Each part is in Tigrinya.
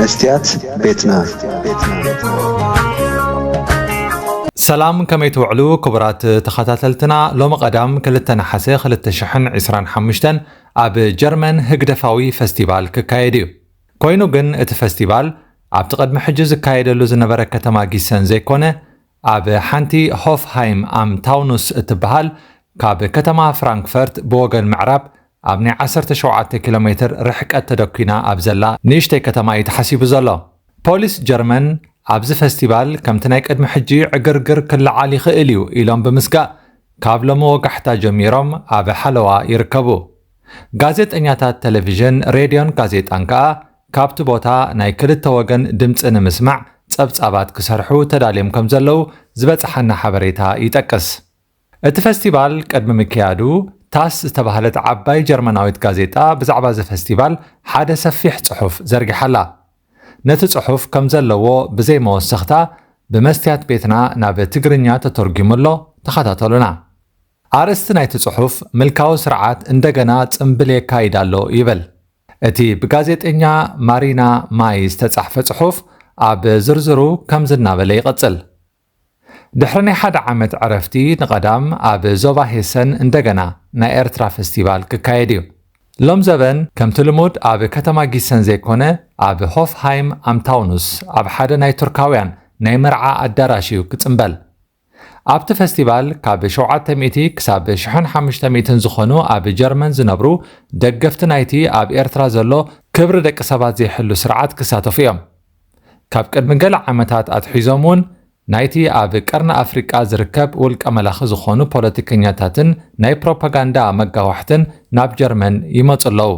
መስትያት ቤትና። ሰላም፣ ከመይ ትውዕሉ ክቡራት ተኸታተልትና? ሎሚ ቀዳም ክልተ ነሓሰ ክልተ ሽሕን ዕስራን ሓሙሽተን ኣብ ጀርመን ህግደፋዊ ፈስቲቫል ክካየድ እዩ። ኮይኑ ግን እቲ ፈስቲቫል ኣብቲ ቅድሚ ሕጂ ዝካየደሉ ዝነበረ ከተማ ጊሰን ዘይኮነ፣ ኣብ ሓንቲ ሆፍሃይም ኣም ታውኑስ እትበሃል ካብ ከተማ ፍራንክፈርት ብወገን ምዕራብ ኣብ ናይ ዓሰርተ ሸውዓተ ኪሎ ሜትር ርሕቀት ተደኲና ኣብ ዘላ ንእሽተይ ከተማ እዩ ተሓሲቡ ዘሎ። ፖሊስ ጀርመን ኣብዚ ፈስቲቫል ከምቲ ናይ ቅድሚ ሕጂ ዕግርግር ክለዓል ይኽእል እዩ ኢሎም ብምስጋእ ካብ ሎሚ ወጋሕታ ጀሚሮም ኣብ ሓለዋ ይርከቡ። ጋዜጠኛታት ቴሌቪዥን፣ ሬድዮን ጋዜጣን ከኣ ካብቲ ቦታ ናይ ክልተ ወገን ድምጺ ንምስማዕ ጸብጻባት ክሰርሑ ተዳልዮም ከም ዘለዉ ዝበጽሓና ሓበሬታ ይጠቅስ። እቲ ፈስቲቫል ቅድሚ ምክያዱ ታስ ዝተባህለት ዓባይ ጀርመናዊት ጋዜጣ ብዛዕባ እዚ ፈስቲቫል ሓደ ሰፊሕ ጽሑፍ ዘርጊሓላ። ነቲ ጽሑፍ ከም ዘለዎ ብዘይ መወሰኽታ ብመስትያት ቤትና ናብ ትግርኛ ተተርጒሙ ኣሎ። ተኸታተሉና። ኣርእስቲ ናይቲ ጽሑፍ ምልካዊ ስርዓት እንደገና ጽምብል የካይድ ኣሎ ይብል። እቲ ብጋዜጠኛ ማሪና ማይ ዝተጻሕፈ ጽሑፍ ኣብ ዝርዝሩ ከምዚ እናበለ ይቕጽል። ድሕሪ ናይ ሓደ ዓመት ዕረፍቲ ንቐዳም ኣብ ዞባ ሄሰን እንደገና ናይ ኤርትራ ፈስቲቫል ክካየድ እዩ። ሎም ዘበን ከምቲ ልሙድ ኣብ ከተማ ጊሰን ዘይኮነ ኣብ ሆፍሃይም ኣምታውኑስ ኣብ ሓደ ናይ ቱርካውያን ናይ መርዓ ኣዳራሽ እዩ ክጽምበል። ኣብቲ ፈስቲቫል ካብ ሸውዓተ ሚእቲ ክሳብ ሽሕን ሓሙሽተ ሚእትን ዝኾኑ ኣብ ጀርመን ዝነብሩ ደገፍቲ ናይቲ ኣብ ኤርትራ ዘሎ ክብሪ ደቂ ሰባት ዘይሕሉ ስርዓት ክሳተፉ እዮም። ካብ ቅድሚ ገለ ዓመታት ኣትሒዞም እውን ናይቲ ኣብ ቀርኒ ኣፍሪቃ ዝርከብ ውልቀ መላኺ ዝኾኑ ፖለቲከኛታትን ናይ ፕሮፓጋንዳ መጋዋሕትን ናብ ጀርመን ይመጹ ኣለዉ።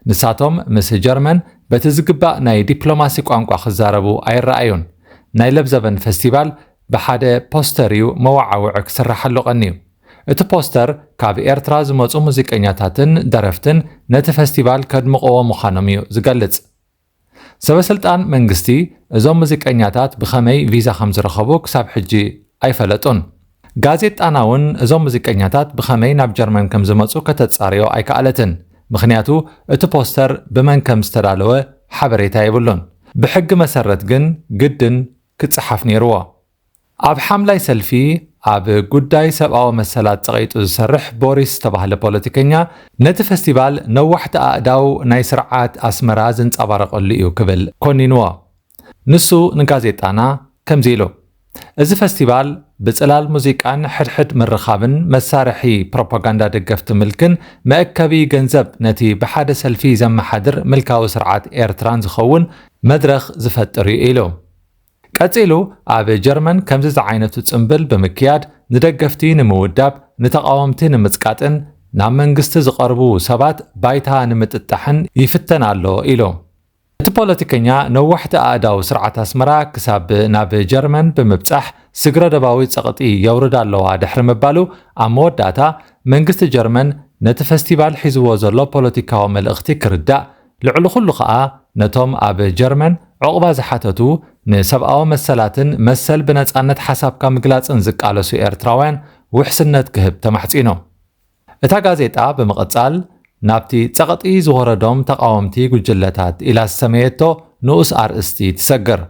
ንሳቶም ምስ ጀርመን በቲ ዝግባእ ናይ ዲፕሎማሲ ቋንቋ ክዛረቡ ኣይረኣዩን። ናይ ለብዘበን ፈስቲቫል ብሓደ ፖስተር እዩ መወዓውዒ ክስርሓሉ ቀንዩ። እቲ ፖስተር ካብ ኤርትራ ዝመጹ ሙዚቀኛታትን ደረፍትን ነቲ ፈስቲቫል ከድምቕዎ ምዃኖም እዩ ዝገልጽ። ሰበስልጣን መንግስቲ እዞም ሙዚቀኛታት ብኸመይ ቪዛ ከም ዝረኸቡ ክሳብ ሕጂ ኣይፈለጡን። ጋዜጣና እውን እዞም ሙዚቀኛታት ብኸመይ ናብ ጀርመን ከም ዝመጹ ከተጻርዮ ኣይከኣለትን። ምኽንያቱ እቲ ፖስተር ብመን ከም ዝተዳለወ ሓበሬታ የብሉን። ብሕጊ መሰረት ግን ግድን ክጸሓፍ ነይርዎ። ኣብ ሓምላይ ሰልፊ ኣብ ጉዳይ ሰብኣዊ መሰላት ጸቒጡ ዝሰርሕ ቦሪስ ዝተባህለ ፖለቲከኛ ነቲ ፈስቲቫል ነዋሕቲ ኣእዳው ናይ ስርዓት ኣስመራ ዝንጸባረቐሉ እዩ ክብል ኮኒንዎ። ንሱ ንጋዜጣና ከምዚ ኢሉ፣ እዚ ፈስቲቫል ብጽላል ሙዚቃን ሕድሕድ ምርኻብን መሳርሒ ፕሮፓጋንዳ ደገፍቲ ምልክን መእከቢ ገንዘብ ነቲ ብሓደ ሰልፊ ዘመሓድር ምልካዊ ስርዓት ኤርትራን ዝኸውን መድረኽ ዝፈጥር እዩ ኢሉ። ቀጺሉ ኣብ ጀርመን ከምዚ ዝዓይነቱ ጽምብል ብምክያድ ንደገፍቲ ንምውዳብ ንተቓወምቲ ንምጽቃጥን ናብ መንግስቲ ዝቐርቡ ሰባት ባይታ ንምጥጣሕን ይፍተን ኣሎ ኢሉ። እቲ ፖለቲከኛ ነዋሕቲ ኣእዳው ስርዓት ኣስመራ ክሳብ ናብ ጀርመን ብምብጻሕ ስግረ ደባዊ ጸቕጢ የውርዳ ኣለዋ ድሕሪ ምባሉ ኣብ መወዳእታ መንግስቲ ጀርመን ነቲ ፈስቲቫል ሒዝዎ ዘሎ ፖለቲካዊ መልእኽቲ ክርዳእ ልዕሊ ኩሉ ከኣ ነቶም ኣብ ጀርመን ዑቕባ ዝሓተቱ ንሰብኣዊ መሰላትን መሰል ብነጻነት ሓሳብካ ምግላጽን ዝቃለሱ ኤርትራውያን ውሕስነት ክህብ ተማሕጺኑ። እታ ጋዜጣ ብምቕጻል ናብቲ ጸቕጢ ዝወረዶም ተቓወምቲ ጉጅለታት ኢላ ዝሰመየቶ ንኡስ ኣርእስቲ ትሰግር።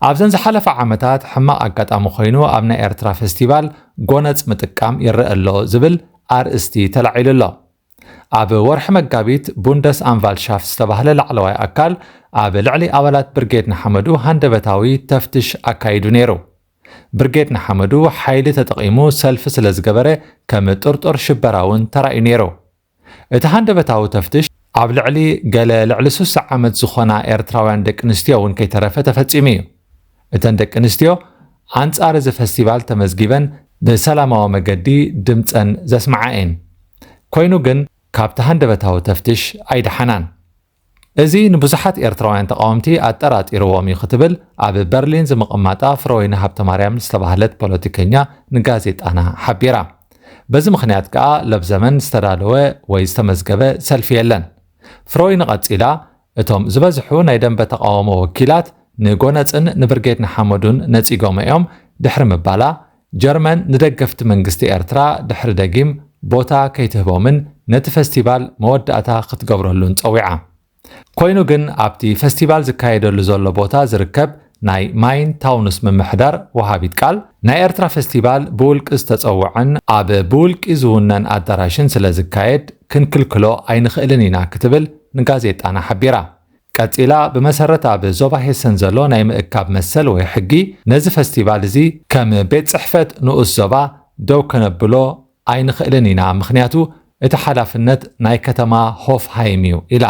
ኣብዘን ዝሓለፋ ዓመታት ሕማቕ ኣጋጣሚ ኮይኑ ኣብ ናይ ኤርትራ ፈስቲቫል ጎነጽ ምጥቃም ይረአ ኣሎ ዝብል ኣርእስቲ ተላዒሉ ኣሎ። ኣብ ወርሒ መጋቢት ቡንደስ ኣንቫልሻፍት ዝተባህለ ላዕለዋይ ኣካል ኣብ ልዕሊ ኣባላት ብርጌድ ንሓመዱ ሃንደበታዊ ተፍትሽ ኣካይዱ ነይሩ። ብርጌድ ንሓመዱ ሓይሊ ተጠቒሙ ሰልፊ ስለ ዝገበረ ከም ጥርጡር ሽበራ እውን ተራእዩ ነይሩ። እቲ ሃንደበታዊ ተፍትሽ ኣብ ልዕሊ ገለ ልዕሊ ስሳ ዓመት ዝኾና ኤርትራውያን ደቂ ኣንስትዮ እውን ከይተረፈ ተፈጺሙ እዩ። እተን ደቂ ኣንስትዮ ኣንጻር እዚ ፈስቲቫል ተመዝጊበን ብሰላማዊ መገዲ ድምጸን ዘስምዓ እየን። ኮይኑ ግን ካብቲ ሃንደበታዊ ተፍትሽ ኣይደሓናን። እዚ ንብዙሓት ኤርትራውያን ተቓወምቲ ኣጠራጢርዎም እዩ ክትብል ኣብ በርሊን ዝምቕማጣ ፍሮይነ ሃብተማርያም ዝተባህለት ፖለቲከኛ ንጋዜጣና ሓቢራ። በዚ ምኽንያት ከኣ ለብዘመን ዝተዳለወ ወይ ዝተመዝገበ ሰልፊ የለን። ፍሮይነ ቀጺላ፣ እቶም ዝበዝሑ ናይ ደንበ ተቓውሞ ወኪላት ንጎነጽን ንብርጌድ ንሓመዱን ነጺጎም እዮም ድሕሪ ምባላ፣ ጀርመን ንደገፍቲ መንግስቲ ኤርትራ ድሕሪ ደጊም ቦታ ከይትህቦምን ነቲ ፈስቲቫል መወዳእታ ክትገብረሉን ጸዊዓ። ኮይኑ ግን ኣብቲ ፈስቲቫል ዝካየደሉ ዘሎ ቦታ ዝርከብ ናይ ማይን ታውንስ ምምሕዳር ወሃቢት ቃል ናይ ኤርትራ ፈስቲቫል ብውልቂ ዝተጸውዐን ኣብ ብውልቂ ዝውነን ኣዳራሽን ስለ ዝካየድ ክንክልክሎ ኣይንኽእልን ኢና ክትብል ንጋዜጣና ሓቢራ። ቀጺላ ብመሰረት ኣብ ዞባ ሄሰን ዘሎ ናይ ምእካብ መሰል ወይ ሕጊ ነዚ ፈስቲቫል እዚ ከም ቤት ጽሕፈት ንኡስ ዞባ ደው ከነብሎ ኣይንኽእልን ኢና፣ ምኽንያቱ እቲ ሓላፍነት ናይ ከተማ ሆፍሃይም እዩ ኢላ።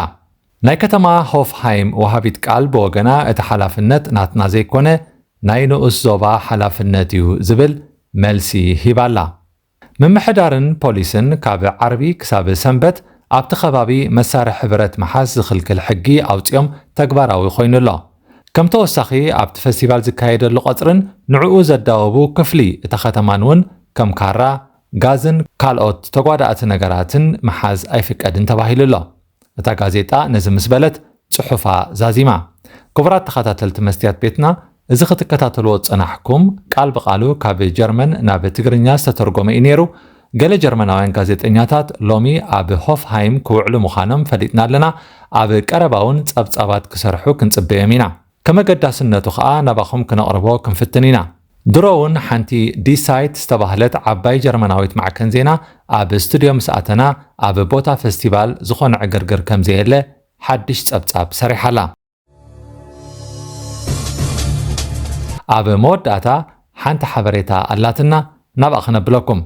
ናይ ከተማ ሆፍሃይም ወሃቢት ቃል ብወገና እቲ ሓላፍነት ናትና ዘይኮነ ናይ ንኡስ ዞባ ሓላፍነት እዩ ዝብል መልሲ ሂባላ። ምምሕዳርን ፖሊስን ካብ ዓርቢ ክሳብ ሰንበት ኣብቲ ከባቢ መሳርሒ ብረት ምሓዝ ዝኽልክል ሕጊ ኣውጺኦም ተግባራዊ ኮይኑ ኣሎ። ከም ተወሳኺ ኣብቲ ፈስቲቫል ዝካየደሉ ቀጽርን ንዕኡ ዘዳወቡ ክፍሊ እታ ከተማን እውን ከም ካራ፣ ጋዝን ካልኦት ተጓዳእቲ ነገራትን ምሓዝ ኣይፍቀድን ተባሂሉ ኣሎ። እታ ጋዜጣ ነዚ ምስ በለት ጽሑፋ ዛዚማ። ክቡራት ተኸታተልቲ መስትያት ቤትና፣ እዚ ክትከታተልዎ ዝጸናሕኩም ቃል ብቓሉ ካብ ጀርመን ናብ ትግርኛ ዝተተርጎመ እዩ ነይሩ። ገለ ጀርመናውያን ጋዜጠኛታት ሎሚ ኣብ ሆፍሃይም ክውዕሉ ምዃኖም ፈሊጥና ኣለና። ኣብ ቀረባ እውን ጸብጻባት ክሰርሑ ክንጽበዮም ኢና። ከመገዳስነቱ ኸኣ ናባኹም ክነቕርቦ ክንፍትን ኢና። ድሮ እውን ሓንቲ ዲሳይት ዝተባህለት ዓባይ ጀርመናዊት ማዕከን ዜና ኣብ ስቱድዮ ምስ ኣተና ኣብ ቦታ ፈስቲቫል ዝኾነ ዕግርግር ከም ዘየለ ሓድሽ ጸብጻብ ሰሪሓላ። ኣብ መወዳእታ ሓንቲ ሓበሬታ ኣላትና ናብኣ ክነብለኩም።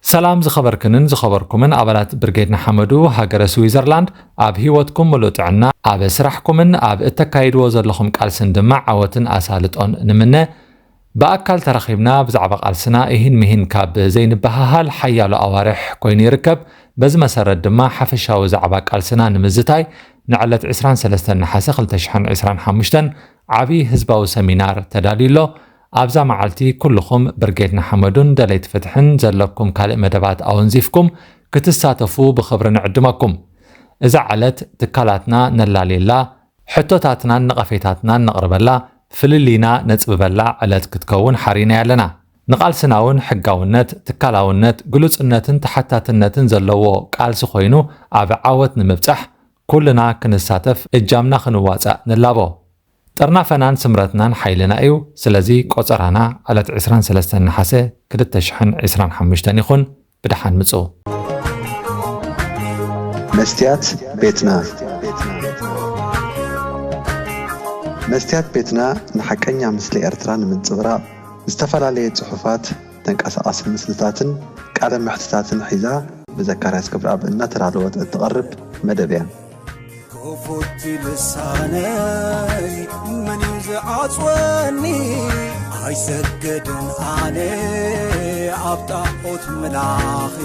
ሰላም ዝኸበርክንን ዝኸበርኩምን ኣባላት ብርጌድ ንሓመዱ ሃገረ ስዊዘርላንድ፣ ኣብ ህይወትኩም ምሉእ ጥዕና፣ ኣብ ስራሕኩምን ኣብ እተካይድዎ ዘለኹም ቃልስን ድማ ዓወትን ኣሳልጦን ንምነ። ብኣካል ተራኺብና ብዛዕባ ቃልስና እሂን ምሂን ካብ ዘይንበሃሃል ሓያሎ ኣዋርሕ ኮይኑ ይርከብ። በዚ መሰረት ድማ ሓፈሻዊ ዛዕባ ቃልስና ንምዝታይ ንዕለት ዕስራን ሰለስተን ነሓሰ ክልተ ሽሕን ዕስራን ሓሙሽተን ዓቢ ህዝባዊ ሰሚናር ተዳልዩ ኣሎ። ኣብዛ መዓልቲ ኩልኹም ብርጌድ ንሓመዱን ደለይቲ ፍትሕን ዘለኩም ካልእ መደባት ኣወንዚፍኩም ክትሳተፉ ብኽብሪ ንዕድመኩም። እዛ ዕለት ትካላትና ነላልየላ፣ ሕቶታትናን ነቐፌታትናን ነቕርበላ፣ ፍልልይና ነጽብበላ ዕለት ክትከውን ሓሪናያ ኣለና። ንቓልስና እውን ሕጋውነት፣ ትካላውነት፣ ግሉጽነትን ተሓታትነትን ዘለዎ ቃልሲ ኮይኑ ኣብ ዓወት ንምብጻሕ ኩልና ክንሳተፍ እጃምና ክንዋጻእ ንላቦ። ጥርናፈናን ስምረትናን ሓይልና እዩ። ስለዚ ቆጸራና ዕለት ዕስራን ሰለስተን ነሓሰ ክልተ ሽሕን ዕስራን ሓሙሽተን ይኹን። ብደሓን ምጹ። መስትያት ቤትና። መስትያት ቤትና ንሓቀኛ ምስሊ ኤርትራ ንምንጽብራቕ ዝተፈላለየ ጽሑፋት፣ ተንቀሳቓሲ ምስልታትን ቃለ መሕትታትን ሒዛ ብዘካርያስ ገብረኣብ እናተዳለወት እትቐርብ መደብ እያ። ክፉት ልሳነይ መን እዩ ዝዓጽወኒ? ኣይሰግድን ኣነ ኣብ ጣዖት ምላኺ፣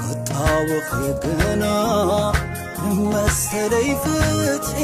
ክጣወኺ ግና መሰለይ ፍትሒ።